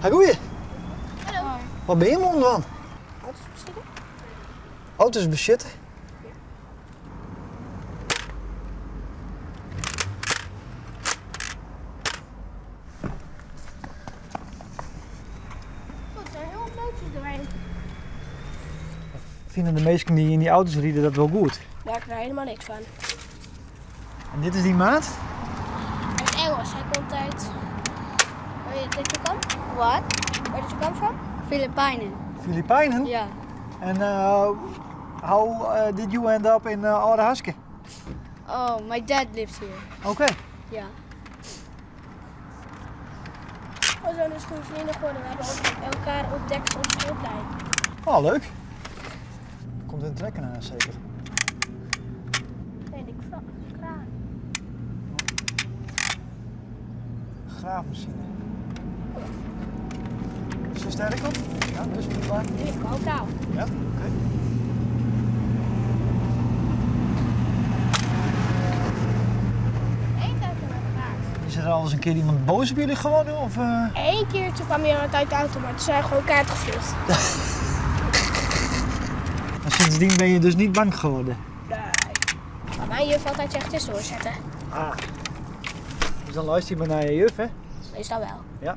Ha goeie. Hallo. Wat bin jim oan it dwaan? Auto's besjitte. Auto's besjitte? Er zijn heel wat loodjes doorheen. Fine de minsken dy't yn dy auto's ride dat wol goed? Daar krijg je helemaal niks van. En dit is dyn maat? Hij is Engels. Hij komt uit... Where did you come? What? Where did you come from? Filipijnen. Filipijnen? Ja. En how did you end up in Aldehaske? Oh, my dad lives here. Oké. Ja. We zijn dus goede vrienden geworden. We hebben ook elkaar ontdekt op het schoolplein. Oh, leuk. Komt een trekker aan zeker? Nee, die kraan. Graafmachine. Is er sterk op? Ja, dus moet klaar. Nu heb ik ook taal. Ja, oké. Eén keer hebben we geraakt. Is er al eens een keer iemand boos op jullie geworden? Of, eh? Eén keer toen kwam iemand uit de auto, maar toen zijn we gewoon kaart gevlucht. En sindsdien ben je dus niet bang geworden? Nee. Maar mijn juf altijd zegt is doorzetten. Ah. Dus dan luister je maar naar je juf, hè? Meestal wel. Ja.